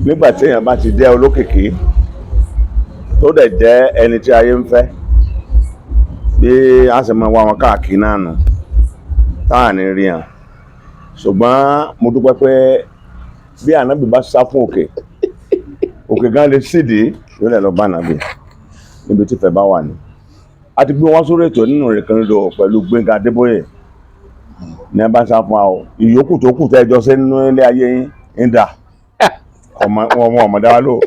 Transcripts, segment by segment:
Nígbà tí èèyàn bá ti jẹ́ olókìkí tó dẹ̀ jẹ́ ẹni tí ayé ń fẹ́, bí a sì máa wá wọn káàkiri náà nù táà ní rí hàn. Ṣùgbọ́n mo dúpẹ́ pé bí ànábì bá sá fún òkè, òkè gan lè sídìí yóò lè lọ bá ànábì níbi tí ìfẹ́ bá wà ní. A ti gbé wọn sórí ètò nínú ìrìnkèrindò pẹ̀lú Gbénga Adébóyè ní ẹ bá sá fún wa o. Ìyókù tó kù tẹ́jọ́ sí nínú ilé ayé yín ń dà ọmọ ọmọ ọmọ dáwà ló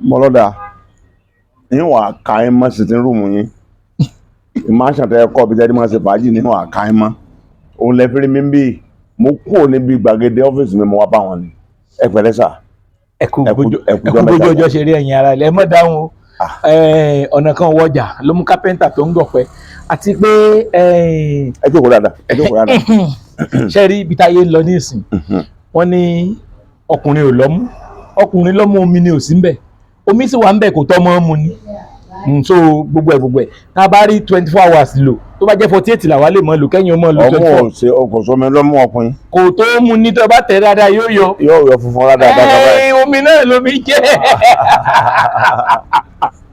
mọ lọ́dà yín wà ká ẹ mọ́ sitting room yín, ìmáṣàn tẹ́ ẹ kọ́ bí tẹ́lẹ̀ máa ṣe fàájì ní wà ká ẹ mọ́ òun lẹ fẹ́rẹ́ mi ń bí. Mo kúrò níbi gbàgede ọ́fíìsì mi, mo wá bá wọn ni. Ẹ pẹ̀lẹ́ sà. Ẹ kú ẹ kú ẹ kú jọ́ mẹ́ta. Bójú ọjọ́ ṣe rí, ẹ̀yin ara ilẹ̀, ẹ mọ̀ dáhùn o. Ọ̀nà kan wọjà ló mú kápẹ́ńtà tó ń gọ̀pẹ́ àti pé Ẹ jókòó dáadáa, ẹ jókòó dáadáa. Ṣe rí ibi táyé ń lọ ní ìsìn, wọ́n ní ọkùnrin ò lọ́mú, ọkùnrin lọ́mú, omi ni ò sí ń bẹ̀, omi sì wà ń bẹ̀, kò tọ́ mọ́ mu ni. So gbogbo ẹ̀ tá a bá rí 24 hours lò, tó bá jẹ́ 48 làwa lè mọ́ lò, kẹ́yìn ó mọ́ lò Ọmú 24. ò ṣe ọkọ̀ sọmi lọ́mú ọkùnrin. Kò tó mu ní, tó bá tẹ̀ dáadáa yóò yọ. Yóò yọ funfun dáadáa báyìí. Omi náà lomi jẹ́.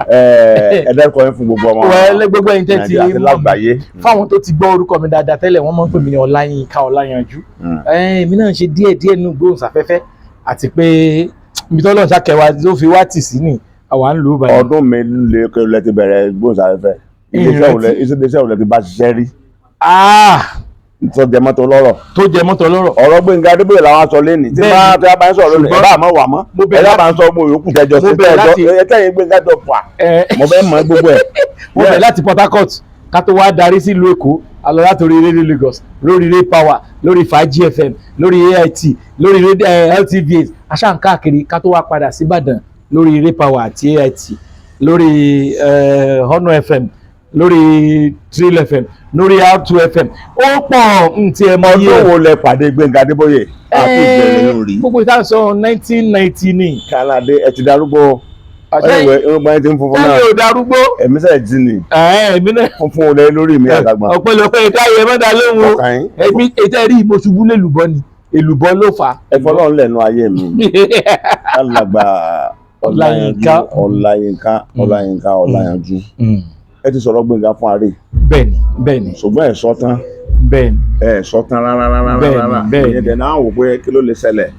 Ẹ dárúkọ yín fún gbogbo ọmọ Wẹ́ẹ́, gbogbo ẹ̀yin tẹ́ ti Nàìjíríà àti mọ̀ mí. lágbàáyé. Fáwọn tó ti gbọ́ orúkọ mi dáadáa tẹ́lẹ̀, wọ́n máa ń pè mí ní Ọláyínká Ọláyanjú. Èmi náà ń ṣe díẹ̀ díẹ̀ nínú gbóhùnsáfẹ́fẹ́, àti pé ibi tó lọ́n ṣàkẹwà tó fi wá tì sí ni àwa ń lò ó báyìí. Ọdún mélòó lẹ ti bẹ̀rẹ̀ gbóhùnsáfẹ́fẹ́? Iléeṣẹ́ wo lẹ ti bá ṣiṣẹ́ rí tó jẹ mọ́tò lọ́rọ̀? Tó jẹ mọ́tò lọ́rọ̀. Ọ̀rọ̀ Gbénga Adébóyè làwọn sọ lẹ́nìí tí bá tí a bá ń sọ̀rọ̀ lónìí, ẹ bá àmọ́ wà mọ́. Mo Ẹ bẹ̀rẹ̀ bá ń sọ ọmọ yòókù tẹjọ Mo sí bẹ̀rẹ̀ tẹjọ láti ẹ tẹ̀yìn Gbénga jọ fà, mo fẹ́ mọ̀ gbogbo ẹ̀. Mo bẹ̀rẹ̀ láti Port Harcourt ká tó wá darí sílùú Èkó. A lọ látòrí Radio Lagos, lórí Ray Power, lórí Fàájì FM, lórí AIT, lórí LTV, aṣáǹ káàkiri ká tó wá padà síbàdàn lórí Ray Power àti AIT, lórí Honor FM, lórí Trill FM, lórí R2 FM. Ó pọ̀ ntí ẹ mọ iye. Ọdún wo lẹ pàdé Gbénga Adébóyè àti ìbẹ̀rẹ̀ lórí? Gbogbo ìta sọ 1990 ni. Káládé, ẹ ti darúgbó. Anyway, irúgbọ́n yẹn ti ń funfun náà. Sẹ́yìn ò darúgbó. Ẹ̀mí sẹ̀ jí ni. Èmi náà. Funfun ò lẹ lórí mi àtàgbà. Ọ̀pẹ̀lọpẹ̀ ìdáyẹ mẹ́ta lóhùn o. Ọkàn yín. Èmi ètò ẹ̀rí mo ṣubú lélùbọ́ ni, èlùbọ́ ló fà á. Ẹ fọlọ́run lẹ́nu ayé mi, alàgbà Ọláyínká. Ọláyínká, Ọláyínká Ọláyanjú. Ẹ ti sọ̀rọ̀ Gbénga fún àárẹ̀. Bẹ́ẹ̀ni. Ṣùgbọ́n ẹ sọ tán. Ẹ sọ tán rárá rárá rárá. Bẹ́ẹ̀ni. Ìyẹn dẹ̀ náà wò pé kí ló lè ṣẹlẹ̀.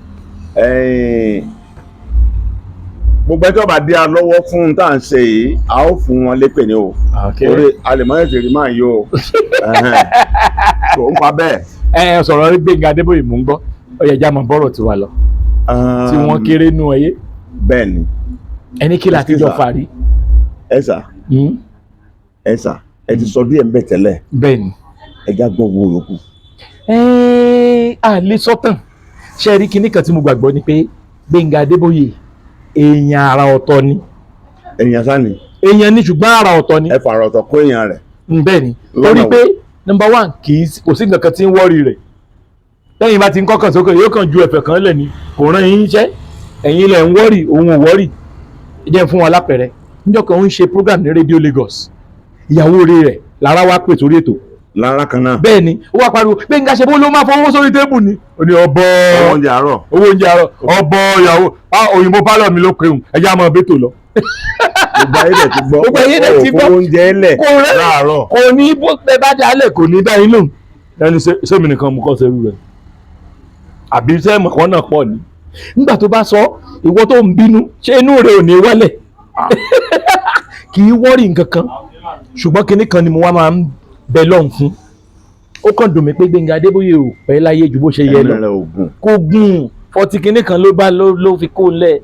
Gbogbo ẹjọ́ bá dé a lọ́wọ́ fún tá à ń ṣe yìí, a ó fún wọn lépè ní o, torí a lè mọ ètò ìrì máa yó o. Tó ń pa bẹ́ẹ̀. Ẹ sọ̀rọ̀ rí Gbénga Adébóyè, mò ń gbọ́. Ó yẹ já mọ bọ́rọ̀ tiwa lọ tí wọ́n kéré nú ẹyẹ. Bẹ́ẹ̀ ni. Ẹni kí la ti jọ Excuse. fàárí. Ẹ sà, ẹ sà, ẹ ti sọ díẹ̀ ń bẹ̀ tẹ́lẹ̀. Bẹ́ẹ̀ni. Ẹ já gbọ́ wo yòókù. A lè sọ́tàn. Ṣe rí kinní kan tí mo gbàgbọ́ ni pé Gbénga Adébóyè, èèyàn àrà ọ̀tọ̀ ni. Èèyàn sáni. Èèyàn ni, ṣùgbọ́n àrà ọ̀tọ̀ ni. Ẹ fàrọ̀ ọ̀tọ̀ kó èèyàn rẹ̀. Bẹ́ẹ̀ ni. Lọ́nà Torí wo? pé number one, kì í kò sí nǹkan kan tí ń worry rẹ̀. Lẹ́yìn bá ti ń kọ́kàn sókè, yóò kàn ju ẹ̀fẹ̀ kan lẹ̀ ni, kò rán yín iṣẹ́. Ẹ̀yin lẹ̀ ń worry, òun ò worry. Ẹ jẹ́ n fún wọn lápẹ̀rẹ̀. Níjọ́ kan, ó ń ṣe program ní Radio Lagos, ìyàwó rẹ̀ lára wá pè sórí ètò. Lára kan náà. Bẹ́ẹ̀ ni, ó wá pariwo, "Gbénga, ṣe bó ló máa fọwọ́ sórí table ni?" Ó ní ọbọ̀ Owó oúnjẹ àárọ̀. Owó oúnjẹ àárọ̀. Ọbọ̀ ìyàwó òyìnbó pálọ̀ mi ló peun, ẹ jẹ́ àmọ́ bẹ́tò lọ. Gbogbo ayé dẹ̀ ti gbọ́. Gbogbo ayé dẹ̀ ti gbọ́. Owó oúnjẹ lẹ̀ Kò rẹ́ láàárọ̀. Kò ní bó bẹ bá dálẹ̀, kò ní dá yín lóhùn. Ẹni sẹ́mi nìkan mú kọ́ sẹ́rù rẹ̀ àbí sẹ́mi kan náà pọ̀ ni. Nígbà tó bá sọ, ìwọ tó ń bínú, ṣé inú rẹ ò ní wálẹ̀? Kì í worry nǹkan kan. Ṣùgbọ́n kinní kan ni mo wá máa ń bẹ lọ́hùn fún. Ó kàn dùn mí pé Gbénga Adébóyè ò pẹ́ láyé ju bó ṣe yẹ Ẹ̀mí lọ. rẹ̀ ògùn. Kó gùn 40 kinní kan ló bá ló fi kó lẹ̀.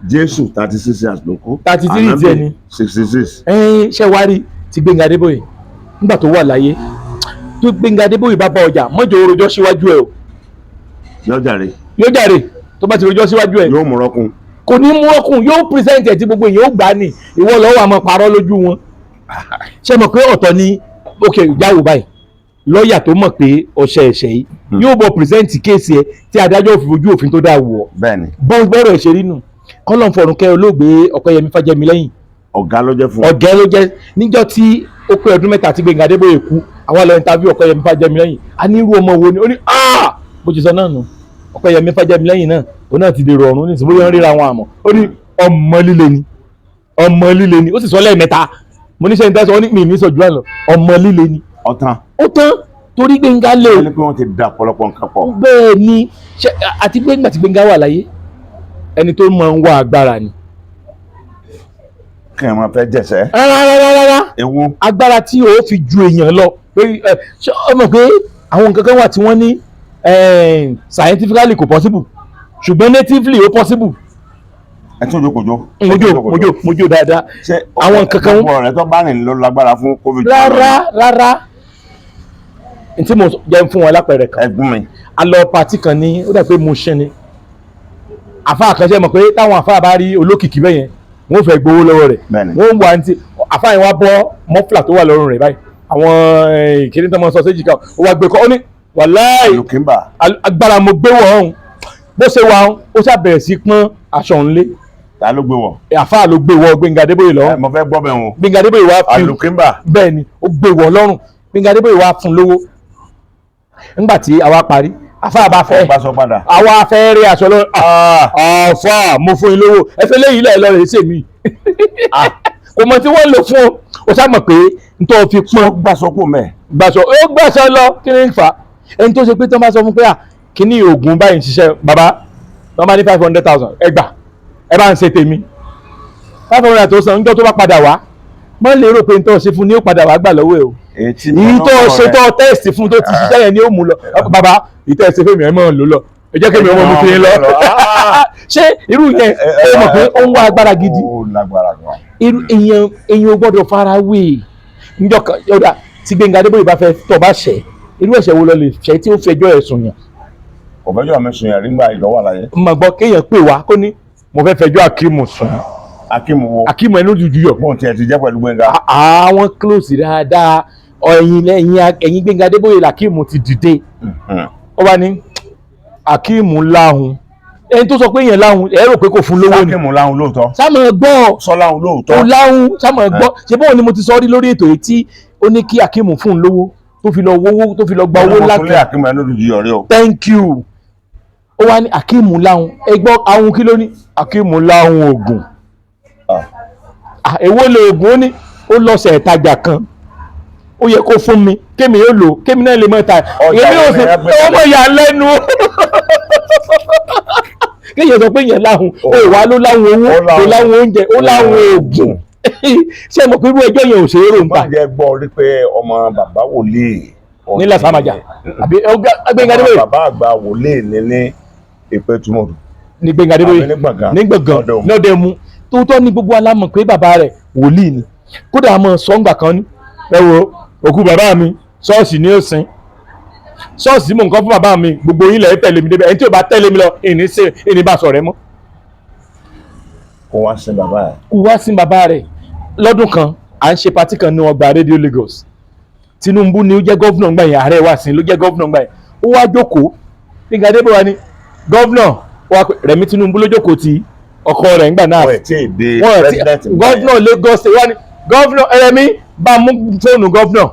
Jésù, 36 years ló kú. 33 tiẹ̀ ni. 66. Ẹ̀ẹ́n, ṣé wàá rí ti Gbénga Adébóyè nígbà tó wà láyé, tó Gbénga Adébóyè bá bá ọjà mọ́jọ orojọ́ síwájú ẹ̀ o. Yọjà rè. Yóò jàre. Tó bá ti rojọ́ síwájú ẹ̀, Yóò múrọ́kùn. Kò ní mú ọkùn, yóò present ẹ̀ tí gbogbo èèyàn ó gbà ní. Ìwọ lọ́wọ́ àmọ́ parọ́ lójú wọn. Ṣé mọ̀ pé ọ̀tọ̀ ni? Ok, jáwó báyìí, lọ́ọ̀yà tó mọ̀ pé ọ̀ṣẹ̀ ẹ̀ṣẹ̀ yìí yóò bọ̀ present case ẹ̀ tí adájọ́ ò fi ojú òfin tó dáa wọ̀. Bẹ́ẹ̀ni. Bọ́ọ̀rọ̀ ẹ̀ ṣe rí nù. Kọ́lọ́n fọ̀rùn kẹ́ olóògbé Ọ̀pẹ́yẹmí Fájẹ́milẹ́yìn. Ọ̀gá ló jẹ́ fún. Ọ̀gá ló jẹ́. Níjọ́ tí ó pé ọdún 3 tí Gbẹ́ngà Adébóyè kú, àwa lọ interview Ọ̀pẹ́yẹmí Fájẹ́milẹ́yìn. A ní irú ọmọ wo ni? Ó ní, "Ah," bó ti sọ náà nù. Ọpẹ́yẹmí Fájẹ́milẹ́yìn náà, òun náà ti dèrò ọ̀run nísìnyí, bóyá ń ríra wọn àmọ́. Ó ní ọmọ líle ni, ọmọ líle ni. Ó sì sọ lẹ́ẹ̀mẹ́ta. Mo ní sẹ́yìn tẹ́sán, ó ní mi ní sọ jù lọ, ọmọ líle ni. Ọ̀tàn. Ó tán, torí Gbénga lé o. Ẹni pé wọ́n ti da ọ̀pọ̀lọpọ̀ nǹkan pọ̀. Bẹ́ẹ̀ ni. Àti pé nígbà tí Gbénga wà láyé, ẹni tó máa ń wá agbára ni. Kí ẹ máa fẹ́ jẹ̀sẹ̀. Rárá rárá rárá. Ewu. Agbára tí o fi ju èèyàn lọ pé ṣé o mọ̀ pé àwọn nǹkan kan wà tí wọ́n ní scientifically kò possible, ṣùgbọ́n natively ó possible. Ẹ tún jókòó jó. Mojo mojo mojo dáadáa. Ṣé àwọn nǹkan kan. Gbogbo ọ̀rẹ́ tó bá rìn ló lágbára fún covid. Rárá rárá, n tí mo jẹ́ fún wọn lápẹẹrẹ kan. Ẹ̀gbọ́n mi. A lọ party kan ní, ó dà pé mo ṣe ni àfa kan ṣe mọ̀ pé táwọn àfa bá rí olókìkí bẹ́yẹn, wọ́n fẹ́ gbowó lọ́wọ́ rẹ̀. Bẹ́ẹ̀ni. Wọ́n wà ní ti àfa yẹn, wá bọ́ mọ́fìlà tó wà lọ́rùn rẹ̀ báyìí, àwọn ìkíní tó máa sọ séjì kan, ó wá gbé kọ́, ó ní wàláì Lùkìmbà. Agbára mo gbé wọ̀ ọ̀hún. Bó ṣe wà ọ̀hún, ó ṣàbẹ̀rẹ̀ sí pọ́n aṣọ òun lé. Ta ló gbé wọ̀? Àfa ló gbé wọ Gbénga Adébóyè lọ́rùn. Mo fẹ́ gbọ́ bẹ́ẹ̀ o. Gbénga Adébóyè wá fi Àlùkìmbà. Bẹ́ẹ̀ ni, ó gbé wọ̀ lọ́rùn. Gbénga Adébóyè wá fún lówó. Nígbà tí àwa parí, àfa bá fẹ́ Ọgbà sọ padà. Àwa fẹ́ rí aṣọ lọ́rùn. Àfa, mo fún yín lówó, ẹ fẹ́ léyìí lẹ́ẹ̀ lọ́rẹ̀ ṣe mí kò mọ tí wọ́n lò fún o. Ó sá mọ̀ pé n tó fi pọ́n Gbà sọ kú mẹ́. Gbàṣọ, ó gbàṣọ lọ. Kí ni ń fà á? Ẹni tó ṣe pé tó bá sọ fún pé à kíní oògùn báyìí ń ṣiṣẹ́, bàbá tó bá ní 500,000, ẹ gbà, ẹ bá ń ṣe tèmi, 500 tó san, níjọ́ tó bá padà wá, mọ́ lérò pé n tó ṣe fún ni ó padà wá gbà lọ́wọ́ ẹ o. Èyí Èyí tó ṣe, tó test fún, tó ti ṣiṣẹ́ yẹn ni ó mú lọ. Bàbá ìtẹ́ ṣe fẹ́mi, ẹ mọ̀ ló lọ, ẹ jẹ́ kémi ọmọ mi fi yín lọ. Ṣé irú yẹn, ó mọ̀ pé ó ń wá agbára gidi? Ó lágbára gan. Irú èèyàn, èèyàn ò gbọ́dọ̀ fara wé. Níjọ́ kan yọ̀dà tí Gbénga Adébóyè bá fẹ́ tọ́ bá ṣẹ̀, irú ẹ̀ṣẹ̀ wo lọ lè ṣẹ̀ tí ó fẹjọ́ ẹ̀sùn yàn? Ọ̀fẹ́jọ́ mi sùn yàrá nígbà ìdánwò àlàyé. Mọ̀ gbọ́, kéèyàn pè wá kó ní mo fẹ́ fẹjọ́ Akíìmù sùn. Akíìmù wo? Akíìmù ẹnu jùjú yọ. Bóun tiẹ̀ ti jẹ́ pẹ̀lú Gbénga. Àwọn close dáadáa. Ẹ̀yìn lẹ́yìn ẹ̀yìn Gbénga Adébóyè làkíìmù ti dìde. Ó wá ní Akíìmù láhùn. Ẹni tó sọ pé èèyàn láhùn, ẹ rò pé kò fún lówó ni. Akíìmù láhùn lóòótọ́. Sáàmù gbọ́. Sọ láhùn lóòótọ́. Ó láhùn. Sáàmù gbọ́, ṣé bóun ni mo ti sọ rí lórí ètò yìí tí ó ní kí Akíìmù fún un lówó, tó fi lọ wówó, tó fi lọ gba owó ńlá Mo tún lé kan. Akíìmù ẹnu lójú yọrí o. Thank you. Ó wá ní Akíìmù láhùn. Ẹ gbọ́, ahun kí ló ní Akíìmù láhùn? Oògùn. Èwo lè oògùn? Ó ní ó lọ́sẹ̀ ìtajà kan, ó yẹ kó fún mi, kémi yóò lò, kémi náà lè mọ ta. Ọjà Èmi ò wo sì ni ẹ gbé ọmọ ìyá lẹ́nu kéèyàn sọ pé èèyàn láhùn, ó wà ló láhùn owó. Ó láhùn. Ó láhùn oúnjẹ, ó láhùn oògùn. Ṣé ẹ mọ̀ pé irú ẹjọ́ yẹn ò ṣe é rò ń Má ta? jẹ́ gbọ́ rí pé ọmọ bàbá wòlíì. Nílẹ̀ sàmájà àbí Gbénga Adébóyè? Bàbá àgbà wòlíì ní Ìpẹ́tùmọ̀dù. Ní Gbénga Adébóyè. Àbí ní Gbọ̀ngàn. Ní Gbọ̀ngàn. Lọ́dọ̀ Òmu. Lọ́dọ̀ Òmu. Tòótọ́ ní gbogbo alámọ̀ pé bàbá rẹ̀ wòlíì ni. Kódà àmọ́ sọ́ngbà kan ní, ẹ wo òkú bàbá mi, ṣọ́ọ̀ṣì ni ó sin, ṣọ́ọ̀ṣì mò ń kọ́ fún bàbá mi, gbogbo yín lẹ̀ tẹ̀lé mi débẹ̀, ẹni tí ò bá tẹ̀lé mi lọ, ìní ṣe ìní bá sọ̀rọ̀ ẹ mọ́. Kó wá sin bàbá ẹ̀. Kó wá sin bàbá rẹ̀. Lọ́dún kan, à ń ṣe party kan ní ọgbà Radio Lagos. Tinubu ni ó jẹ́ governor ńgbà yẹn, ààrẹ wa sí ló jẹ́ governor ńgbà yẹn. Ó wá jókòó, Gbénga Adébóyè wa ní governor wa pé Rẹ̀mí Tinubu ló jókòó ti ọkọ rẹ̀ ńgbà náà. Wọ́n ẹ̀ tí ì dé Wọ́n ti president ńgbà yẹn. Governor Lagos State wá ní, governor Rẹ̀mí, bá mú fóònù governor,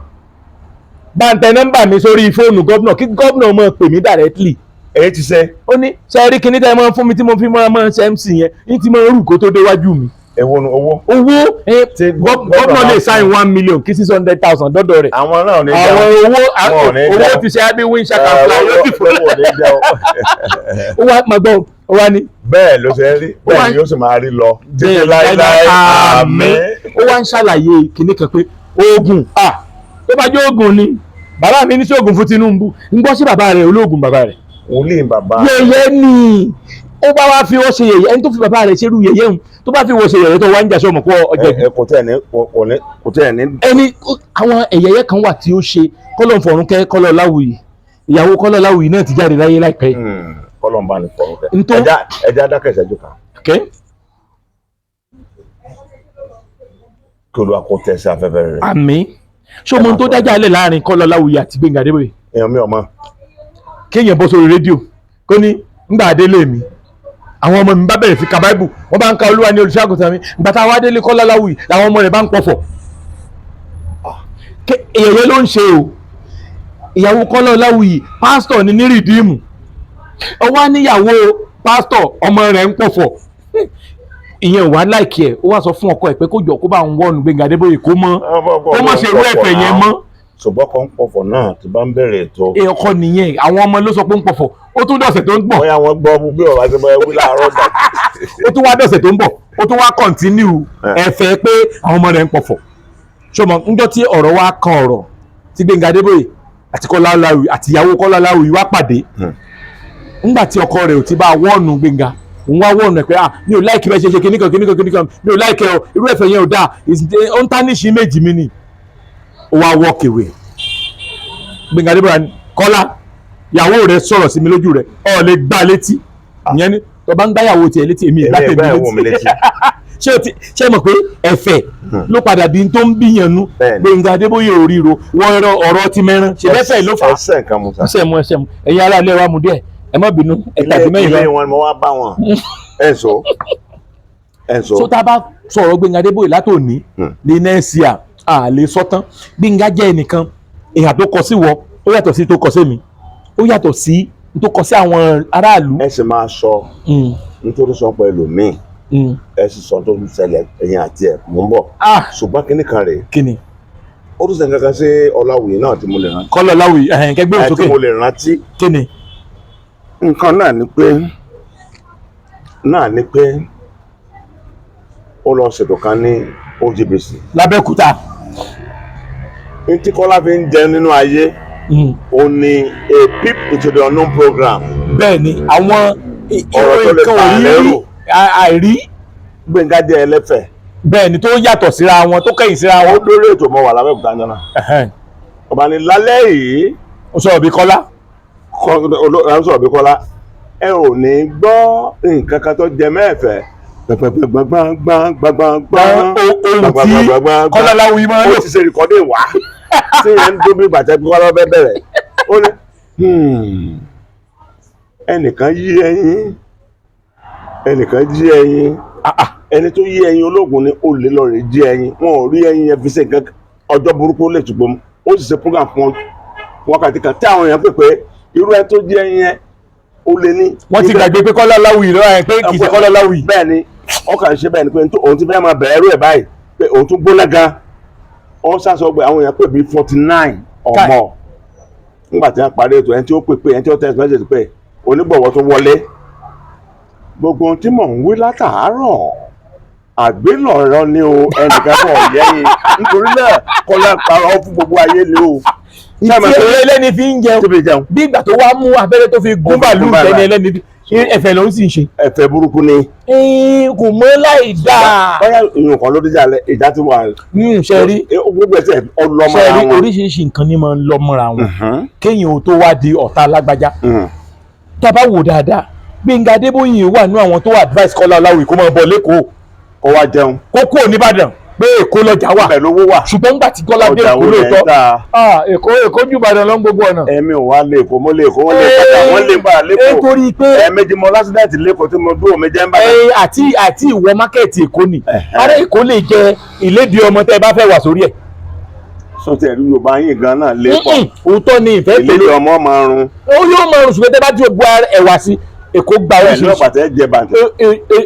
bá ń tẹ nọ́mbà mi sórí fóònù governor, kí governor máa pè mí directly. Èyí ti ṣe. Ó ní ṣe rí kinní tẹ́ ẹ máa ń fún mi tí mo fi máa ṣe MC yẹn ní ti máa ń rù kó tó déwájú mi. Èwo nu owó? Owó. Tí Governor lè sign 1,600,000 dọ́dọ̀ rẹ̀. Àwọn náà ò ní Àwọn jẹun. owó Wọn ò ní owó jẹun. ti ṣe abi win shaka fly yóò ti fún. Owó ò ní jẹun. Ó wá máa gbọ́, ó wá ní. Bẹ́ẹ̀ ló ṣe ń rí, Ó wá bẹ́ẹ̀ ni yóò sì máa rí lọ títí láéláé. Àmín. Ó wá ń ṣàlàyé kinní kan pé oògùn, ah, tó bá jẹ́ oògùn ni bàbá mi ní sí oògùn fún Tinubu, ń gbọ́ sí bàbá rẹ̀ olóògùn bàbá rẹ̀. Wòlíì bàbá. Yẹ̀yẹ́ ni ó bá wá fi wọ́n ṣe yẹ̀yẹ́. Ẹni tó fi bàbá rẹ̀ ṣerú yẹ̀yẹ́ hùn, tó bá fi wọ́n ṣe yẹ̀yẹ́, tó wá ń jà sọ́mọ̀ kó ọjọ́ Ẹ kò tẹ̀ ní kò ní kò tẹ̀ ní. Ẹni àwọn ẹ̀yẹ̀yẹ́ kan wà tí ó ṣe kọ́lọ̀ fọ̀rún kẹ́ Kọ́lọ̀ Láwùyí. Ìyàwó Kọ́lọ̀ Láwùyí náà ti jáde láyé láìpẹ́ yìí. Kọ́lọ̀ ń bá ní fọ̀rọ̀ kẹ́. Ẹja dákẹ́ ìṣẹ́jú kan. Okay? Kí Olúwa kó tẹ̀ sí afẹ́fẹ́ rẹ̀. Àmín. Ṣé o mọ ohun tó dájà lẹ̀ láàrin Kọ́lọ̀ Láwùyí àti Gbénga Adébóyè? Èèyàn mi ò mọ̀. Kéèyàn bọ́ sórí rédíò kó ní ńgbà délé mi, àwọn ọmọ mi bá bẹ̀rẹ̀ sí ka báíbù, wọ́n bá ń ka Olúwa ní olùṣọ́àgùntàn mi. Ìgbà tá a wá délé Kọ́lá Láwùyí, làwọn ọmọ rẹ̀ bá ń pọ̀fọ̀. Èyẹ ló ń ṣe o. Ìyàwó Kọ́lá Láwùyí, pásítọ̀ ní ní Redeem. Ọwọ́ níyàwó pásítọ̀, ọmọ rẹ̀ ń pọ̀fọ̀. Ìyẹn ò wá like ẹ̀. Ó wá sọ fún ọkọ ẹ̀ pé kó jọ, kó bá ń wọ́nu Gbénga Adébóyè, kó mọ́ ṣe irú ẹ̀fẹ̀ yẹn mọ́. Ṣùgbọ́n kan pọ̀fọ̀ náà ti bá ń bẹ̀rẹ̀ ètò. Ẹ ọkọ nìyẹn. Àwọn ọmọ ló sọ pé ń pọ̀fọ̀. Ó tún dọ̀sẹ̀ tó ń bọ̀. Bóyá wọ́n gbọ́ bí ọ̀rọ̀ àti bóyá wí láàárọ̀ dà. Ó tún wá dọ̀sẹ̀ tó ń bọ̀, ó tún wá continue ẹ̀fẹ̀ pé àwọn ọmọ rẹ̀ ń pọ̀fọ̀. Ṣọmọ ńjọ́ tí ọ̀rọ̀ wá kan ọ̀rọ̀ tí Gbénga Adébóyè àti Kọ́lá Ọláwuyì àti ìyàwó Kọ́lá Ọláwuyì wá pàdé, ńgbà tí ọkọ rẹ̀ ò ti bá wọ́ọ̀nù Gbénga, òun wá wọ́ọ̀nù ẹ̀ pé, "Ah, mi ò like bẹ́ẹ̀ ṣe ṣe kíníkan kíníkan kíníkan, mi ò like ẹ o, irú ẹ̀fẹ̀ yẹn ò dáa, ó ń tarnish image mi ni." Ó wá walk away. Gbénga Adébóyè ní, "Kọ́lá, ìyàwó rẹ̀ sọ̀rọ̀ sí mi lójú rẹ̀, ọ̀ lè gbá létí." Ìyẹn ni tó bá ń gbáyàwó tiẹ̀ létí, èmi ìgbà Èmi tèmi ìgbà ìwò mi létí. létí. Ṣé o ti ṣé mọ̀ pé ẹ̀fẹ̀ ló padà di tó ń bíyànjú? Bẹ́ẹ̀ni. Gbénga Adébóyè òríro wọ́n rọ ọ̀rọ̀ ti mẹ́rán ṣe bẹ́fẹ̀ ló fà á. Ẹsẹ̀ nǹkan musa. Ẹsẹ̀ mu, ẹsẹ̀ mu. Ẹ̀yin ará ilé wa, mu díẹ̀, ẹ má bínú, ẹ tàbí mẹ́yìn Ilé lọ. wọn ni mo wá bá wọn. Ẹ sọ, ẹ sọ. So tá a bá sọ̀rọ̀ Gbénga Adébóyè látòní ní next year, a lè sọ tán. Gbénga jẹ́ ẹnìkan, ìhà tó kọ sí wọ ó yàtọ̀ sí tó kọ sí mi, ó yàtọ̀ sí tó kọ sí àwọn aráàlú. Ẹ sì máa sọ nítorí sọ pé ẹlòmíì, ẹ sì sọ tó ń ṣẹlẹ̀ ẹ̀yìn àti ẹ̀ mò ń bọ̀. Ah. Ṣùgbọ́n kinní kan rèé. Kí ni? Ó tún ṣe nǹkan kan sí Ọláwuyì náà tí mo lè rántí. Kọ́lá Ọláwuyì, ẹ̀hìn kẹgbẹ́ Ẹ tí òsókè. mo lè rántí. Kí ni? Nǹkan náà ni pé ó lọ ṣètò kan ní OGBC Lábẹ́òkúta. Ní tí Kọ́lá fi ń jẹun nínú ayé, ó ní a peep into the unknown program. Bẹ́ẹ̀ ni, àwọn Ọ̀rọ̀ tó lè nǹkan bà á òrírí lẹ́rù. àìrí. Gbénga jẹ́ ẹlẹ́fẹ̀. Bẹ́ẹ̀ ni, tó yàtọ̀ síra wọn, tó kẹ́yìn síra Ó wọn. dórí ètò, mọ́ wà lábẹ́òkúta jọ náà. Ọba ní lálẹ́ yìí, Ó sọ̀rọ̀ bí Kọ́lá. Ń sọ̀rọ̀ bí Kọ́lá, ẹ ò ní gbọ́ nǹkan kan tó jẹ mẹ́ẹ̀fẹ̀ gbàngbàngbàngbàngbàngbàngbà. Ohun tí Kọ́lá Ọláwuyì máa ń Ó lò. ti ṣe recording wá tí yẹn ń dún bí gbàtẹ́ bí Kọ́lá bẹ́ẹ̀ bẹ̀rẹ̀. Ó ní, ẹnìkan yí ẹyin, ẹnìkan jí ẹyin." Ah, ah. Ẹni tó yí ẹyin, ológun ni, ó lè lọ rè jí ẹyin, wọn ò rí ẹyin yẹn fi ṣe nǹkan. Ọjọ́ burúkú lè tùgbọ́n. Ó sì ṣe program fún wákàtí kan tí àwọn èèyàn pè pé irú ẹ tó jí ẹyin yẹn, ó lè ní. Wọ́n ti gbàgbé pé Kọ́lá Ọláwuyì lọ́wọ́ ẹ̀, pé kì í ṣe Kọ́lá Ọláwuyì. Bẹ́ẹ̀ ni, ọkàn ṣe bẹ́ẹ̀ ni pé òun ti fẹ́ máa bẹ̀rẹ̀ ẹrú ẹ̀ báyìí, pé òun tún gbóná gan. Ó sàṣọ pé àwọn èèyàn pè bí 49 ọmọ nígbà tí wọ́n parí ètò. Ẹni tí ó pè pé, ẹni tí ó text message pé onígbọ̀wọ́ tó wọlé, "Gbogbo ohun tí mò ń wí látàárọ̀, àgbélọ̀rọ̀ ni o, ẹnìkan kò yẹ́yìn, nítorí náà Kọ́lá parọ́ fún gbogbo ayé ni o." Tí ẹlẹ́ni fi ń jẹun. Tó fi jẹun. Bí ìgbà tó wá mú abẹ́rẹ́ tó fi gún Ó fi bàálù gún bàálù. tẹ́ni ẹlẹ́ni, ẹ̀fẹ̀ ló ń sì ń ṣe. Ẹ̀fẹ̀ burúkú ni. Kò mọ́ láì dáa. Bóyá ìyún kan ló díjà lẹ, ìjà ti wà. Ṣe rí Gbogbo ẹsẹ̀ ọlọmọ ṣe rí wọn. Oríṣiríṣi nǹkan ní máa ń lọ mọ́ra wọn kéèyàn ò tó wá di ọ̀tá alágbájá. Tá a bá wò dáadáa, Gbénga Adébóyè wà nínú àwọn tó advice Kọ́lá Ọláwuyì kó máa bọ̀ l'Ékòó. Kó wá jẹun. Kó kúrò nìbàdàn, pé Èkó lọ́jà wà. Ibẹ̀ lówó wà. Ṣùgbọ́n nígbà tí Kọ́lá dé Ọjà Èkó wo lẹ̀ ń lóòótọ́, tà? ah, Èkó, Èkó jù Ìbàdàn lọ ń gbogbo ọ̀nà. Ẹ̀mí ò wá lẹ́kọ̀ọ́, mo lẹ́kọ̀ọ́, wọ́n lè padà, wọ́n lè padà lẹ́kọ̀ọ́. Nítorí pé Ẹ̀ẹ̀mejì mo l'accident lẹ́kọ̀ọ́ tí mo dúró mi jẹ́ ń bàdàn. ẹ àti ìwọ market Èkó ni. Ará Èkó lè jẹ ìlédìí ọmọ tẹ́ ẹ bá fẹ́ wà sórí ẹ̀. Sọtẹ̀ ẹ̀rú Yorùbá yín gan náà lẹ́kọ̀ọ́. Òótọ́ ni ìfẹ́ Ìlédìí pẹ̀lú ọmọ máa run. Ó yóò máa rùn, ṣùgbọ́n tẹ́ bá ti bu ẹ̀wà sí, Èkó gba Ẹ̀ oríṣiríṣi. lọ́pàá tẹ́ jẹ bàǹtẹ̀.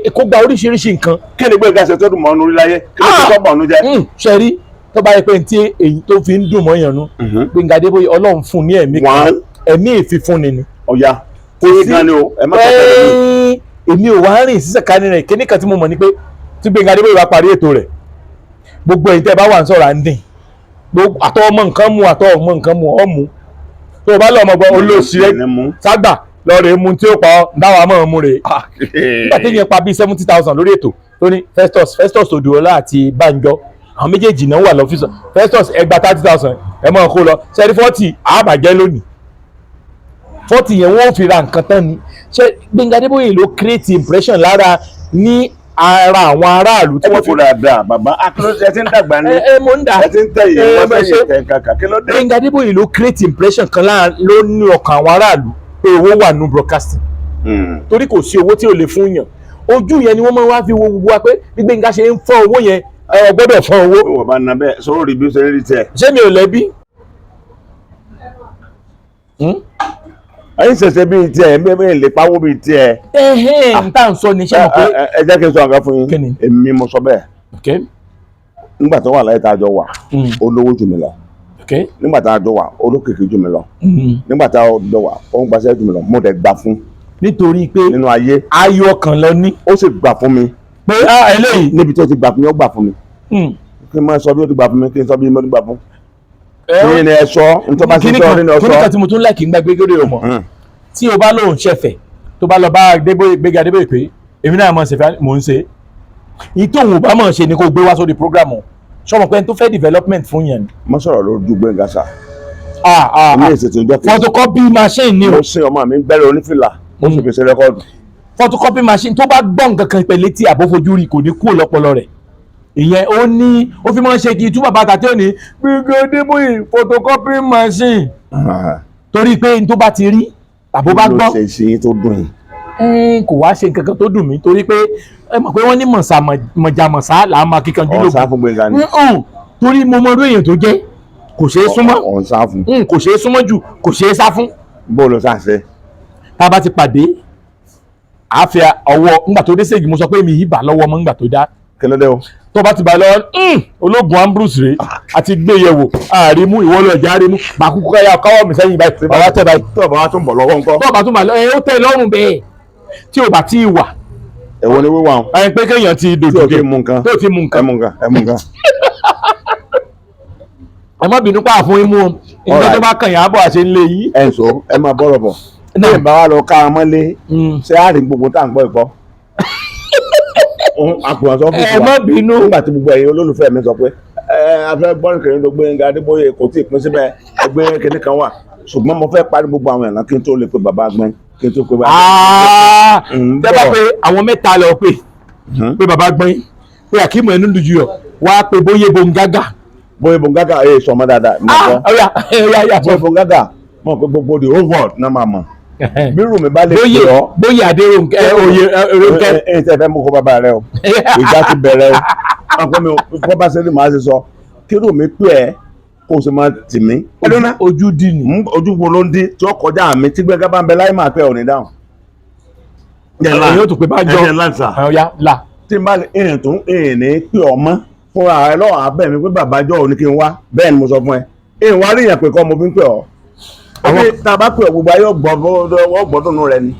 Èkó gba oríṣiríṣi nǹkan. Kí ni Gbénga ṣe tó dùn mọ́ ọ́nú rí láyé? Kí ló ti tọ́ bọ̀ ọ́nú jẹ́? Ṣe rí, tó bá yẹ pé tí èyí tó fi ń dùn mọ́ yàn nú, Gbénga Adébóyè, Ọlọ́run fún ní ẹ̀mí kan, One. ẹ̀mí ìfifúnni ni. Ọ̀ya tí yín gan ni o, ẹ má sọ fẹ́ mi. Èmi ò wá rìn sí sàkání rẹ̀. Kíní kan tí mo mọ̀ ni pé tí Gbénga Adébóyè bá parí ètò rẹ̀, gbogbo ẹ̀yin tẹ́ ẹ bá wà ń sọ̀rọ̀ à ń dín gbogbo àtọ́ ọmọ nǹkan mu, àtọ́ ọmọ nǹkan mu ọ́ mu, tó o bá lọ ọmọ gbọ́ olóòsì rẹ Ní mú. ságbà lọ́ọ̀rẹ́ mu tí ó pa ọ́ dáwà mọ́ ọ mú rè. Nígbà tí yẹn pa bíi 70,000 lórí ètò tó ní Festus, Festus Odùọlá àti Banjọ, àwọn méjèèjì náà wà lọ́fíìsì. "Festus, ẹ gba 30,000, ẹ mọ̀ kó lọ sẹ́rí 40 àbàjẹ́ lónìí." 40 yẹn, wọ́n fi ra nǹkan tán ni. Ṣé Gbénga Adébóyè ló create impression lára ní ara àwọn aráàlú tí Ẹ wọ́n ti fi kó dáadáa, bàbá akérò, ẹ ti ń dàgbà ní. Ẹ ẹ mo ń dà. Ẹ ti ń tẹ̀yìn Ẹ wọ́n bẹ sẹ́yìn ṣe. tẹ̀ kàkà, kí ló dé? Gbénga Adébóyè ló create impression kan lára ló ní ọkàn àwọn aráàlú pé owó wà nù broadcasting, torí kò sí owó tí ò lè fún yàn. Ojú yẹn ni wọ́n máa wá fi wo gbogbo wa pé bí Gbénga ṣe ń fọ́n owó yẹn, ẹ gbọ́dọ̀ fọ́n owó. Bí wọ́n bá na bẹ́ẹ̀ sọ̀rọ̀ rí bí ó ṣe ń rí tiẹ̀. Ṣé mi ò lẹ́bí? Hmm? Ẹ̀yin ṣẹ̀ṣẹ̀ bíi tiẹ̀, ẹ̀mí lè pawó bíi tiẹ̀. Ẹ̀hẹ́n, n tá à ń sọ ní iṣẹ́ mọ̀ pé. Ẹ jẹ́ kí n sọ nǹkan fún Kí yín. ni? Èmi mo sọ bẹ́ẹ̀. Nígbà tó wà láyé tá a jọ wà, ó lówó jù mí lọ. Nígbà tá a jọ wà, olókìkí jù mí lọ. Nígbà tá a jọ wà, ó ń gbaṣẹ́ jù mí lọ. Mo dẹ̀ gbà fún Nítorí pé nínú ayé. Ayọ̀ kan lọ ní. Ó sì gbà fún mi. Pé eléyìí. Níbi tó ti gbà fún mi, ó gbà fún mi. Kí n máa sọ bí ó ti gbà fún mi, kí n sọ bí mo ti gbà fún. Kí ni ẹ sọ nítorí bá ti Kíní sọ kan nínú kíní kan ọsọ. tí mo tún like ń gbàgbé gòdè ọmọ, tí o bá lóun ṣẹ̀fẹ̀, tó bá lọ bá Gbénga Adébóyè pé èmi náà mọ̀ ṣẹ̀fẹ̀ mò ń ṣe ìtò òun ò bá mọ̀ ṣe ni kò gbé wá sórí program o, sọmọ pé ẹni tó fẹ́ development fún yẹn ni. Mo sọ̀rọ̀ lójú Gbénga sà. Ah, ah, Ní ah. èsì tó jọ́ kejì. Photocopy machine ni o. Mo sin ọmọ mi gbẹ́rẹ́ onífìlà, mo sì fi ṣe record. Photocopy machine, tó bá gbọ́ nǹkan kan pẹ̀lú etí àbófojú rí, kò ní kúrò lọ́pọlọ rẹ̀. Ìyẹn ó ní ó fi máa ń ṣe kí tú bàbá tàbí ó ní Gbénga Adébóyè photocopy machine, torí pé n tó bá ti rí tàbó bá gbọ́. Ló ṣe sí yín tó dùn yìí? Ẹn, kò wá ṣe nǹkan kan tó dùn mí, torí pé ẹ mọ̀ pé wọ́n ní mọ̀sá mọ̀jàmọ̀sá là á máa kíkanjú Ọ̀n lógun. sá fún Gbénga ni. Mm-mm, torí mo mọ irú èèyàn tó jẹ́, kò ṣeé súnmọ́. Ọ̀n sá fún. Kò ṣeé súnmọ́ jù, kò ṣeé sá fún. Bó ló sá ṣe? Tá a bá ti pàdé, àáfíà ọwọ́ ńgbà tó dé ségi, mo sọ pé mi yìí bà lọ́wọ́ ọmọ ńgbà tó dá. Kí ló dé o? Tó bá ti bà lọ́wọ́, ológun Ambrose rèé àti gbé yẹ̀wò àrímú ìwọlé ọjà àrímú màkúkú káyà káwọ́ mi sẹ́yìn báyìí, bàbá tẹ̀ báyìí. Tó o bá wá tún bọ̀ lọ́wọ́ ńkọ́? Tó bá tún bà lọ́wọ́ ẹ, ó tẹ́ lọ́rùn bẹ́ẹ̀ tí ò bá tí ì wà. Èwo ni wíwà o? Ẹ pé kéèyàn ti Tí dòdò o ti mú nǹkan. tó ti mú Ẹ nǹkan. mú nǹkan, ẹ mú nǹkan. Ẹ má bínú pa àfún imú o, nǹkan Alright. tó bá kàn yín àbọ̀ àṣẹ ńlẹ̀ yìí. Ẹ ń sọ, ẹ máa bọ̀rọ̀ bọ̀. Náà. Ní ìbá wa lọ ká a mọ́lé, ṣé a rí gbogbo tá à ń gbọ́ ìkọ́? Àpò àṣọ ọ́fíìsì Ẹ wa. má bínú. Nígbà tí gbogbo ẹ̀yin olólùfẹ́ mi sọ pé ẹ a fẹ́ gbọ́ kìnìún tó Gbénga Adébóyè kò tí ì pín síbẹ̀, ẹgbẹ́ kìnìún kan wà, ṣùgbọ́n mo fẹ́ parí gbogbo àwọn ìlànà kí n tó lè pe bàbá gbẹ́n, kí n tó pe bàbá. Tẹ́ bá pé àwọn mẹ́ta lọ pé pé bàbá gbọ́n, pé Akeem Ẹnudùjuyọ̀ wá, pé Bóyè Bongaga. Bóyá Bongaga ẹ sọmọ dáadáa mo gbọ́. Ọ̀yà ọ̀yà ọ̀yà. Bóyá Bongaga mọ̀ pé gbogbo the whole world náà máa mọ̀ bí rúmi bá lè Bóyè pè ọ́. Bóyè Adérónkẹ́ oyè Rónkẹ́. Ẹ ẹ tẹ fẹ́ mú kó bàbá rẹ o, ìjà ti bẹ̀rẹ̀ o. Ọkọ mi kó bá sẹ́ni màá ṣe sọ kí rúmi pè ẹ́ kó o sì máa tì mí. Ojú dì ní. Ojú wo ló ń dín tí ó kọjá mi tí Gbénga bá ń bẹ láì máa pẹ́ òní dáhùn. Èyí ó tún pé bá jọ Ẹ̀jẹ̀ láǹsà. Ọ̀yà là. Tí n bá lè ìrìn tó ìrìn ní pè ọ́ mọ́ fúnra rẹ lọ́wọ́ abẹ́ mi pé bàbá jọ òní kí n wá, bẹ́ẹ̀ ni mo sọ fún ẹ. Ìrìn wá rí ìyàn pé kọ́ mo fi ń pè ọ́. Àwọn tá a bá pè ọ́ gbogbo ayé ọgbọ́dúnú rẹ ni.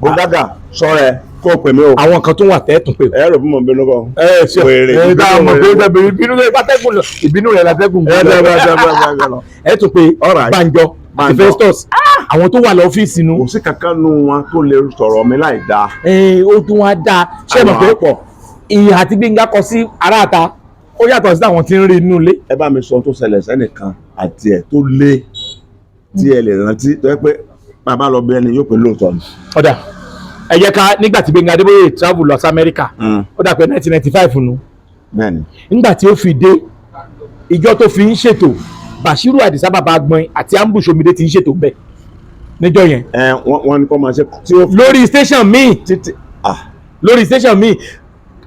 Bógágà sọ rẹ kó o pè mí o. Àwọn kan tó wà tẹ́ẹ̀tún pé. Ẹ rò fún mọ̀ bínú kọ́. Ẹ ṣe Wèrè, ẹ dá ìbínú mọ̀ pé wèrè. bẹ́ẹ̀ ìbínú rẹ̀ látẹ́gùn lọ, ìbínú rẹ̀ látẹ́gùn Ẹ bẹ́ẹ̀ bẹ́ẹ̀ bẹ́ẹ̀ bẹ́ẹ̀ bẹ́ẹ̀ lọ. Ẹ tún pé Alright. Banjọ àti Banjọ. Festus, àwọn tó wà lọ́fíìsì nu. Kò sí kankan nu wọn tó lè sọ̀rọ̀ mi láì dáa. Ẹ ó tún wá dáa, ṣé ẹ mọ̀ pé Àwọn àpọ̀. ìhà tí Gbénga kọ sí aráàta ó yàtọ̀ sí àwọn tí ń rí inú ilé. Ẹ bá mi sọ tó ṣẹlẹ̀ sẹ́nìkan àti ẹ̀ tó lé tí ẹ lè rántí tó yẹ pé bàbá lọ bí ẹni yóò pé lóòótọ́ ni. Ọ̀dà, ẹ jẹ́ ká nígbà tí Gbénga Adébóyè travel lọ sí Amẹ́ríkà, ó dà pé 1995 nu. Bẹ́ẹ̀ni. Nígbà tí ó fi dé, ìjọ tó fi ń ṣètò, Bashiru Adisa bàbá agbọn àti Ambush Omide ti ń ṣètò bẹ́ẹ̀ níjọ́ yẹn. Ẹ wọ́n ní kó máa ṣe tí ó Lórí station míì. Títí ah. Lórí station míì,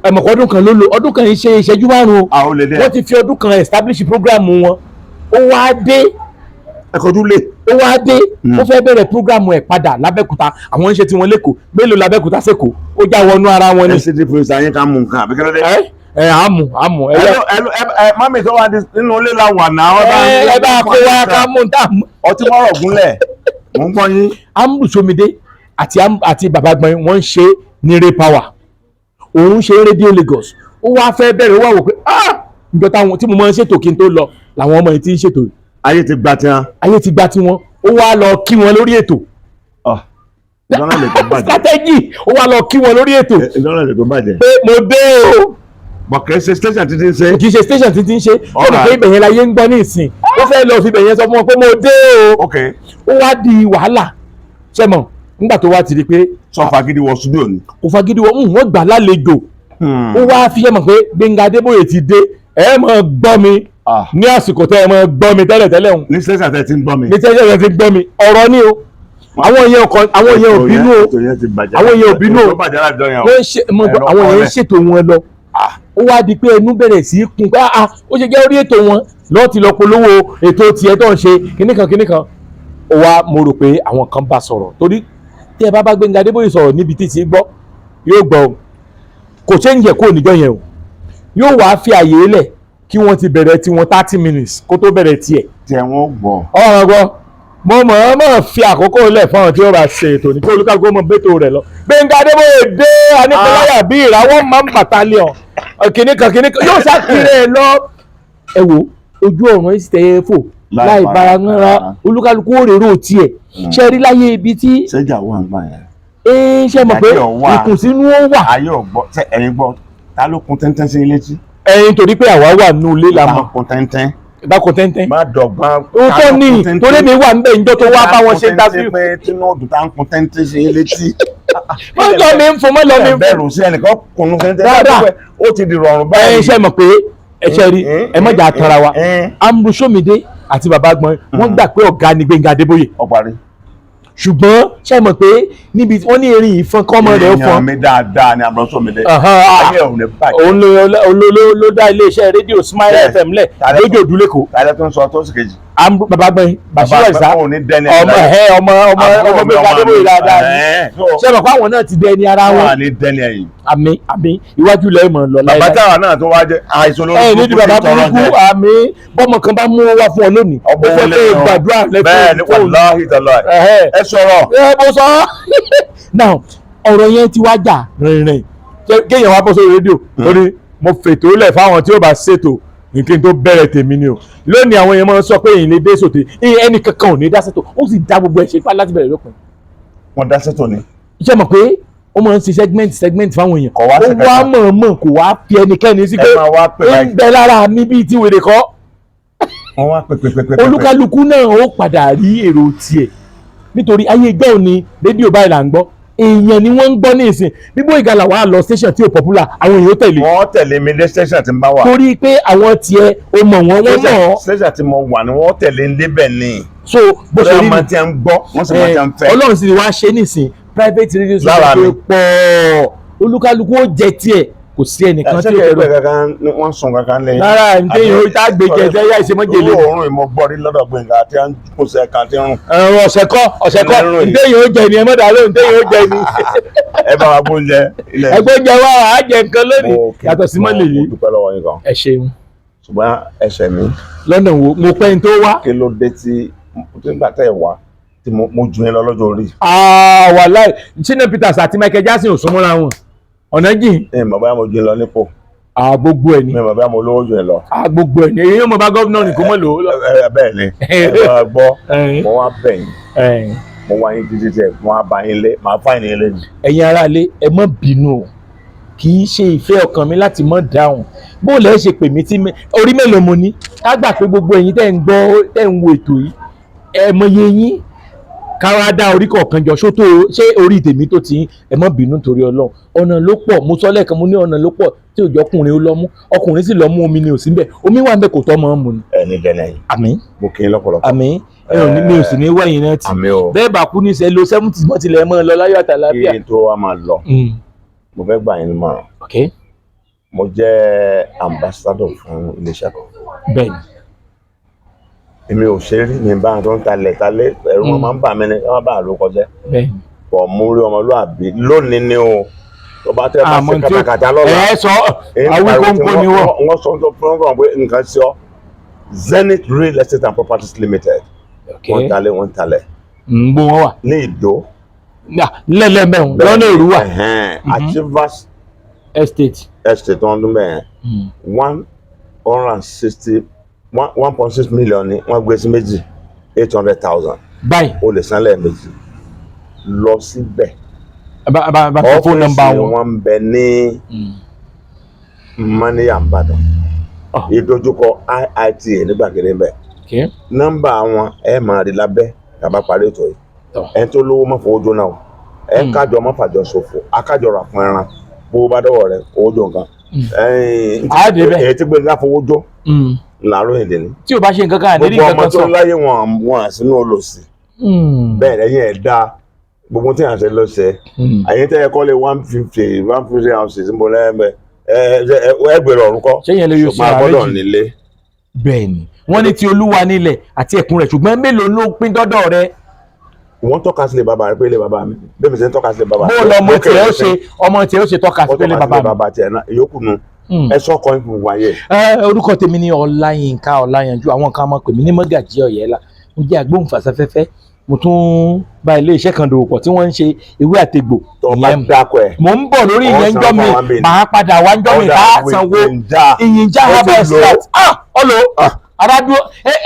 ẹ̀mọ̀kọ́ ọdún kan ló lò, ọdún kan yìí ṣe ìṣẹ́jú márùn-ún o. A ó lè dé. Wọ́n ti fi ọdún kan establish program wọn, ó wá dé. Ẹ kọjú lé. Ó wá dé, ó fẹ́ bẹ̀rẹ̀ program ẹ̀ padà lábẹ́kúta. Àwọn ń ṣe tiwọn lẹ́kọ̀ọ́, mélòó lábẹ́kúta sẹ́kọ̀ọ́, ó já wọnú ara wọn ni. Ẹ ṣe ti fi ṣàyẹn ká mú nǹkan àbí kí ló dé. Ẹ ẹ àmù àmù ẹ ẹ ẹ ẹ mami tó wà nínú ilé la wà náà. Ẹ bá kó wa ká mú un tá. Ọtí wọ́rọ̀ gúnlẹ̀ mò ń gbọ́ yín. Ambrose Omide àti bàbá gbọ́n wọ́n ń ṣe ní Ray Power, òun ṣe rédíò Lagos. Ó wá fẹ́ bẹ̀rẹ̀, ó wá wò pé ah, ìjọ táwọn tí mo máa ń ṣètò kí n tó lọ làwọn ọmọ yìí ti ń ṣètò. Ayé ti gba tiwọn. Ayé ti gba tiwọn. Ó wá lọ kí wọn lórí ètò. Ìjọba lè tó bàjẹ́. Strategy, ó wá lọ kí wọn lórí ètò. Ìjọba lè tó bàjẹ́. Pé mo dé o. Bọ̀kẹ́ ṣe station títí ń ṣe. Kì í ṣe station títí ń ṣe, ó rò pé ibẹ̀ yẹn láyé ń gbọ́ ní ìsìn, ó fẹ́ lọ fi ibẹ̀ yẹn sọ fún wọn pé mo dé o. Ok. Ó wá di wàhálà, ṣẹ́mọ̀ nígbà tó wá ti di pé Sọ fagídí wọ studio ni. Kò fagídí wọ, wọ́n gbà lálejò. Ó wá fi ṣẹ́mọ̀ pé Gbénga Adébóyè ti dé, ẹ máa gbọ́ mi ní àsìkò tẹ́ ẹ máa gbọ́ mi tẹ́lẹ̀tẹ́lẹ̀ hùn. Ní station tẹ́ ti ń gbọ́ mi. Ní tẹ́lẹ̀ tẹ́ ti ń gbọ́ mi, ọ̀rọ̀ ni o. Àwọn yẹn ọkọ, àwọn yẹn ò bínú o. Ètò yẹn ti bàjẹ́. Àwọn yẹn ò bínú o. Ètò bàjẹ́ láti jọ yẹn o. Wọ́n ṣe mọ̀ gbọ́, Ẹ̀rọ àwọn yẹn ń kọ́lẹ̀. ṣètò wọn lọ. Ó wá di pé ẹnu bẹ̀rẹ̀ sí í kún pé ah, ó ṣe jẹ́ orí ètò wọn lọ́ọ́ ti lọ polówó ètò tiẹ̀ tó ń ṣe kíníkan kíníkan. Ó wá, mo rò pé àwọn kan bá sọ̀rọ̀, torí tí ẹ bá bá Gbẹ́ngà Adébóyè sọ̀rọ̀ níbi tí ti gbọ́, yóò gbọ́ o. Kò change ẹ̀ kúrò níjọ́ yẹn o. Yóò wá fi àyè lẹ̀ kí wọ́n ti bẹ̀rẹ̀ tiwọn 30 minutes kó tó bẹ̀rẹ̀ tiẹ̀. Tí ẹ wọ́n gbọ́. Ọ̀rọ̀ gbọ́, mo mọ̀ ọ́n mọ̀ fi àkókò lẹ̀ fún àwọn tí ó bá ṣe ètò ní kí olúkàlùkù mọ̀ bẹ́tò rẹ̀ lọ. Gbẹ́ngà Adébóyè dé Aníkọláyà bí ìràwọ̀ máa ń battalion kìnnì kan kìnnì kan, yóò ṣàkiri ẹ̀ lọ. Ẹ wo ojú ọ̀run ẹ̀ sì tẹ̀ fò láì bára ńlá, olúkàlùkù ó rèrò tiẹ̀ ṣe rí láyé ibi tí. Ṣéjà wà ń gbà yẹn. Ẹ ṣe mọ̀ pé Ìdájọ́ wà. ìkùnsínú ó wà. Ayé ò gbọ́, ṣe ẹ̀yin gbọ́, ta ló kun tẹ́ntẹ́n sí létí? Ẹ̀yin, torí pé àwa wà nínú ilé la Ta mọ̀. kun tẹ́ntẹ́n. Dákun tẹ́ntẹ́n. Má dọ̀gbọ́n. Òótọ́ ni, torí mi wà níbẹ̀ níjọ́ tó wá bá wọn ṣe interview. Pé tinú ọdún tá ń kun tẹ́ntẹ́n sí létí. Mọ́ lọ mi ń fún, mọ́ lọ mi ń fún. Bẹ̀rù sí ẹnìkan kunu tẹ́ntẹ́n. Dáadáa. Ó ti di rọrùn báyìí. Ẹ ṣe mọ̀ pé ẹ ṣe rí, ẹ mọ̀jà tanra wa. Amru Somide àti bàbá Gbọ́n, wọ́n gbà pé ọ̀gá ni Gbẹ́ngà Adébóyè. Ó parí. Ṣùgbọ́n ṣe mọ̀ pé níbi wọ́n ní erin ìfọn kọ́mọ rẹ̀ ó fọn. Èèyàn mi dáadáa ni Amru Somide. Ayé ò ní bàjẹ́. Òun ló dá iléeṣẹ́ rédíò Smile Yes. FM lẹ̀ lójú òdúlé kò. Tàlẹ́ tó ń sọ tó sì kejì. Bàbá Gbọ́n Bàṣírò Ìsá. Òun ní dẹ́ni. Ọmọ ẹ ọmọ ọmọ ọmọ Gbẹ́ngà Adébóyè dáadáa ni. Ṣe mọ̀ pé àwọn náà ti dẹni ara wọn. Wọ́n ní dẹ́ni ẹ̀yìn. Àmín, àmín, iwájú lẹ́yìn mọ̀ lọ Bàbá láéláé. táwa náà tó wá jẹ́ àìsàn olórí Ẹ nídìí bàbá burúkú. Àmín. Bọ́mọ kan bá mú wá fún ọ lónìí, ó fẹ́ pé gbàdúrà. Bẹ́ẹ̀ ni, wàláhì tàláhì. Lẹ́fẹ̀ẹ́. Ẹ sọ̀rọ̀. Ẹ mo sọ now, ọ̀rọ̀ yẹn ti wá jà rìnrìn kéèyàn wá bọ́ sórí rédíò, ó ní mo fètò lẹ̀ fáwọn tí ó bá ṣètò nǹkan tó bẹ̀rẹ̀ tèmi ni o. Lónìí àwọn èèyàn máa ń sọ pé èyí lè dé sòtè, ẹnì kankan ò ní dá ṣètò, ó sì dá gbogbo ẹ̀ ṣe fà láti bẹ̀rẹ̀ lópin. Wọ́n dá sẹ́tò ni. Iṣẹ́ mọ̀ pé ó máa ń ṣe segment segment fáwọn èèyàn. Kò wá Ó sí wá kankan. mọ̀ọ́mọ̀ kò wá fi ẹnikẹ́ni sí Ẹ pé máa wá pè ó ń báyìí. bẹ lára mi bíi ti wèrè kọ́. Wọ́n wá pè pè pè pè pè. Olúkálukú náà ó padà rí èrò tiẹ̀, nítorí ayé ìgbà òní rédíò báyìí là ń gbọ́, èèyàn ni wọ́n ń gbọ́ ní ìsìn. Bíbó ìgalà wà lọ station tí ò popular, àwọn èèyàn ó tẹ̀lé. Wọ́n tẹ̀lé mi dé station tí n bá wà. Torí pé àwọn tiẹ̀ o mọ̀ wọ́n, wọ́n mọ̀ ọ́. Station tí mo wà ni wọ́n tẹ̀lé ń débẹ̀ ni. So bó ṣe Bó rí ṣe máa ni. ti ń gbọ́, wọ́n sì máa ti ń fẹ́. Ọlọ́run sì ni wàá ṣe nísìn, private radio Lára station mi. tó pọ̀, olúkálukú ó jẹ tiẹ̀, kò sí ẹnìkan tí ó Ṣé fẹ́ràn. kẹ́kẹ́ kankan ni wọ́n sùn kankan lẹ́yìn? Rárá, ǹdẹ́ yìí ó tá gbé jẹ sẹ́yà ìṣemọ́jèlé. Owó òórùn ìmọ̀ gbọ́ rí lọ́dọ̀ Gbẹ̀ngà àti kòsẹ̀ kan tí ń rùn. Ẹ̀rọ ọ̀sẹ̀ kọ́, ọ̀sẹ̀ kọ́, ǹdẹ́ yìí ó jẹ ni, ẹ mọ̀dà lóhùn, ǹdẹ́ yìí ó jẹ ni. Ẹ bá wa gbóúnjẹ ilẹ̀. Ẹgbẹ́ jẹ wá, àá jẹ nǹkan lónìí yàtọ̀ sí mọ́lẹ̀ Mo yìí. dúpẹ́ lọ́wọ́ yín gan. Ẹ ṣeun. Ṣùgbọ́n ẹsẹ̀ mi. Lọ́nà wo? Mo pẹ́ n tó wá. Kí ló dé tí nígbà tẹ́ ẹ wá tí mo ju yín lọ lọ́jọ́ orí? Wàláì, Shina Peters àti Michael Jackson ò súnmọ́ra wọn, ọ̀nà jìn. Ẹ mọ̀ bóyá mo ju yín lọ nípò. Gbogbo ẹ̀ ni. Mi mọ̀ bóyá mo lówó ju yín lọ. Gbogbo ẹ̀ ni, èyí yóò mọ̀ bá gómìnà ní kó mọ̀ lò ó lọ. Ẹ bẹ́ẹ̀ ni, ẹ bá gbọ́, mo wá bẹ̀ yín, mo wá yín títí tẹ mo wá bá yín lé, màá fà yín lé ni. Ẹ̀yin aráalé, ẹ má bínú o, kì í ṣe ìfẹ́ ọkàn mi láti mọ̀ dáhùn. Bó lẹ́ ṣe pè mí tí orí mélòó mo ní ká gbà pé gbogbo ẹ̀yin tẹ́ ń gbọ́, tẹ́ ń wo ètò yìí, ẹ mọye yín, ká wá dá orí kọ̀ọ̀kan jọ ṣó tó ṣé orí tèmi tó ti yín. Ẹ má bínú torí Ọlọ́run, ọ̀nà ló pọ̀. Mo sọ lẹ́ẹ̀kan, mo ní ọ̀nà ló pọ̀ tí òjò ọkùnrin ó lọ́mú, ọkùnrin sì lọ́mú, omi ni ò sí bẹ́ẹ̀, omi wà ń bẹ, kò tọ́ mọ́ mu ni. Ẹ ní dẹ́nà yìí. Àmín. Mo kí yín lọ́pọ̀lọpọ̀. Àmín. Ẹ ò ní, mi ò sì ní wẹ̀yìn náà tì. Àmín o. Bẹ́ẹ̀ bá kú ní sẹ́ lo 70 mọ́ tilẹ̀ mọ́ lọ láyọ̀ àtàlàáfíà. Kí n tó wá máa lọ, mo fẹ́ gbà yín nímọ̀ràn. Ok. Mo jẹ́ ambassador fún iléeṣẹ́ kan. Bẹ́ẹ̀ni. Èmi ò ṣe rí mi bá tó ń talẹ̀ talẹ̀, ẹ̀rù wọn máa ń bà mí ní wọ́n bá ló kọjá. Bọ̀ mú rí ọmọlúàbí lónìí ni o, tó bá tẹ́ bá ṣe kàtàkàtà lọ́la. Ẹ sọ Awíkóńkó ni wọ́n. Wọ́n sọ tó fún wọn pé nǹkan ṣe ọ́. Zenith Real Estate and Properties Limited. Wọ́n talẹ̀, wọ́n talẹ̀. Ń gbó wọn wà. Ní Ìdó. Lẹ́lẹ́mẹ̀hún lọ́nà Èrúwà. Achievers Estate. Estate wọn dún bẹ́ẹ̀, 160, 1.6 million ni wọ́n gbé sí méjì, 800,000. Báyìí. O lè san lẹ́ẹ̀mejì lọ síbẹ̀. Bá bá fóònù nọ́mbà Ọ́fíìsì wọn. wọn ń bẹ ní Mọ́níyà Ìbàdàn, ìdojúkọ IITA ní gbàgede bẹ́ẹ̀. Nọ́mbà wọn ẹ máa rí lábẹ́ tàbá parí ètò yìí. Ẹ tó lówó má fowó jóná o, ẹ kájọ má fàjọ ṣòfò, akájọ rà fún ẹran, bó bá dọ́wọ́ rẹ owó jó nǹkan. Á dé bẹ́ẹ̀. Èyí tí Gbẹ́ngà fowó jó làárọ̀ èdè ni. Tí o bá ṣe nǹkan kan, àdéhùn Gbogbo nǹkan ọmọ kan tó sọ. láyé wọn wọn àsínú olòṣì. Bẹ́ẹ̀ lẹ́yìn ẹ̀ dá gbogbo tí à ń ṣe ló ṣe. Àyè tẹ́ ẹ kọ́ lé 150, 150 houses ń bọ̀ lẹ́ẹ̀mẹ́ ẹ gbèrò ọ̀run kọ́. Ṣé yẹn lè yọ sí Ṣùgbọ́n a ara gbọ́dọ̀ méjì? nílé. Bẹ́ẹ̀ ni, wọ́n ní ti Olúwa nílẹ̀ àti ẹ̀kún rẹ̀, ṣùgbọ́n mélòó ló pín dọ́dọ̀ rẹ? Wọ́n tọ́ka sílé bàbá rẹ pé ilé bàbá mi, bẹ́ẹ̀ mi ṣe ń tọ́ka sílé bàbá Bó lọmọ tiẹ̀ ó ṣe, ọmọ tiẹ̀ ó ṣe tọ́ka sí ó pé lè tọ́ka sílé bàbá mi. Bàbá tiẹ̀ náà ìyókù nu. Ẹ sọ kọ́ ìfún wáyé. Ẹ, orúkọ tèmi ni Ọláyínká Ọláyanjú. Àwọn kan máa pè mí ní Mọ́gàjí Ọ̀yẹ́lá. Mo jẹ́ agbóhùnfàsáfẹ́fẹ́, mo tún bá ilé iṣẹ́ kan dòwò pọ̀ tí wọ́n ń ṣe ewé àtegbò. Tó bá dákọ̀ ẹ̀. Mò ń bọ̀ lórí ìyẹn Ọ̀ ńjọ́ mi. san fún wa bẹ́ẹ̀ ni. Màá padà wá ńjọ́ mi ká sanwó ìyìnjá. Ó ti Herbal lò ó. extract, ah, ọlọ ara dúró.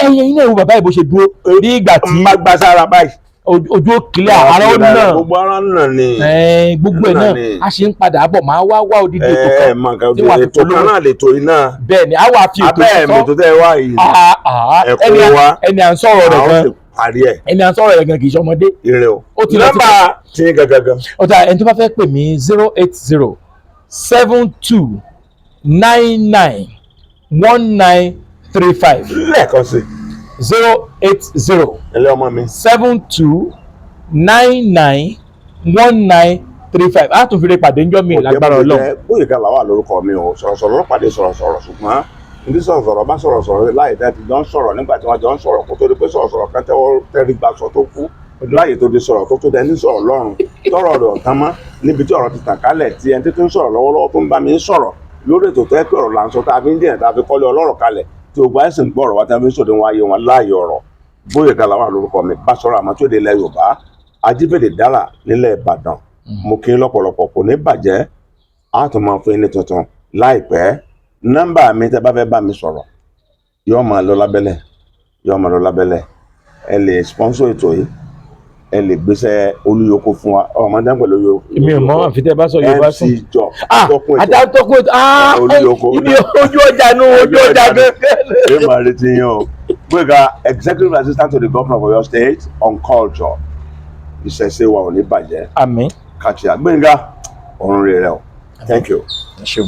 Ẹyẹ iná ìwò bàbá ìbò ṣe dúró bí ìgbà tí n bá gbá sára báyìí. Ojú òkìlẹ̀ ara ó nà. Gbogbo ara nà ni. Ẹ, gbogbo ẹ̀ Náà náà ni. a ṣe ń padà bọ̀, máa wá wá odidi ètò Ẹ kan mọ nǹkan tí wàá fi ètò kan polówó. náà lè tó iná. Bẹ́ẹ̀ ni, a wà fi ètò Abẹ́ ẹ̀mí sọ. tó tẹ́ wá yìí. Ah, ah, Ẹ̀kọ́ wa. ẹni à ń sọ̀rọ̀ rẹ̀ Àwọn gan sì parí ẹ̀. Ẹni à ń sọ̀rọ̀ rẹ̀ gan kì í ṣe ọmọdé. Ire o. Ó ti lọ ti Nọ́mbà tí yín gangan. Ọ̀tá, ẹni tó bá fẹ́ pè mí, 08072991935. Lẹ́ẹ̀kan sí. 080 Ilé ọmọ mi. 72991935. A tún fi lè pàdé ńjọ́ mi lágbára Ọlọ́run. Gbóyèga làwà lórúkọ mi o. Sọ̀rọ̀sọ̀rọ̀ lọ́pàdé sọ̀rọ̀sọ̀rọ̀, ṣùgbọ́n ní sọ̀rọ̀sọ̀rọ̀ bá sọ̀rọ̀sọ̀rọ̀ láyé tẹ́ ti jọ ń sọ̀rọ̀, nígbà tí wọ́n jọ ń sọ̀rọ̀ kó tó di pé sọ̀rọ̀sọ̀rọ̀ kan tẹ́wọ́ tẹ́rí gba sọ tó kú láyé tó di sọ̀rọ̀ tó tó dẹni sọ̀rọ̀ lọ́rùn tọ́rọ̀ rẹ̀ ọ̀tán mọ́ níbi tí ọ̀rọ̀ ti tàn kálẹ̀, tí ẹni tó ń sọ̀rọ̀ lọ́wọ́lọ́wọ́ tó ń bá mi ń sọ̀rọ̀ lórí ètò tó yẹ pé ọ̀rọ̀ là ń sọ, tá a fi ń dìyàn, tá a fi kọ́lé ọlọ́rọ̀ kalẹ̀, tí o gba ẹ̀sìn gbọ́ ọ̀rọ̀ wa, tá a fi ń sòdì wọn ayé wọn láàyè ọ̀rọ̀. Gbóyèga làwà lórúkọ mi, bá sọ̀rọ̀ àmọ́ tó dé ilẹ̀ Yorùbá, ajíbèdè dára nílẹ̀ Ìbàdàn. Mo kí n lọ́pọ̀lọpọ̀, kò ní bàjẹ́. A tún máa fún yín ní tuntun láìpẹ́. Nọ́mbà mi tẹ́ bá fẹ́ bá mi sọ̀rọ̀ yóò máa lọ lábẹ́lẹ̀, yóò máa lọ lábẹ́lẹ̀. Ẹ lè sponsor ètò yìí, ẹ lè gbéṣẹ́ olúyọkọ fún wa, ọmọ dáńpẹ̀ pẹ̀lú olúyọkọ. Èmi ò mọ̀, àfi tẹ́ bá sọ Yorùbá sùn. MC job Ah, tọkùn ètò. Adatọ́kùn ètò, ah. Olúyọkọ. Ibi ojú ọjà nu ojú ọjà gẹ́gẹ́. Ẹ máa retí yín o. Gbéga, executive assistant to the governor of Oyo State on culture. Ìṣẹ̀ṣe wa ò ní bàjẹ́. Àmín. Kàchíà Gbénga, ọ̀run rẹ̀ o. Thank you. Ẹ ṣeun.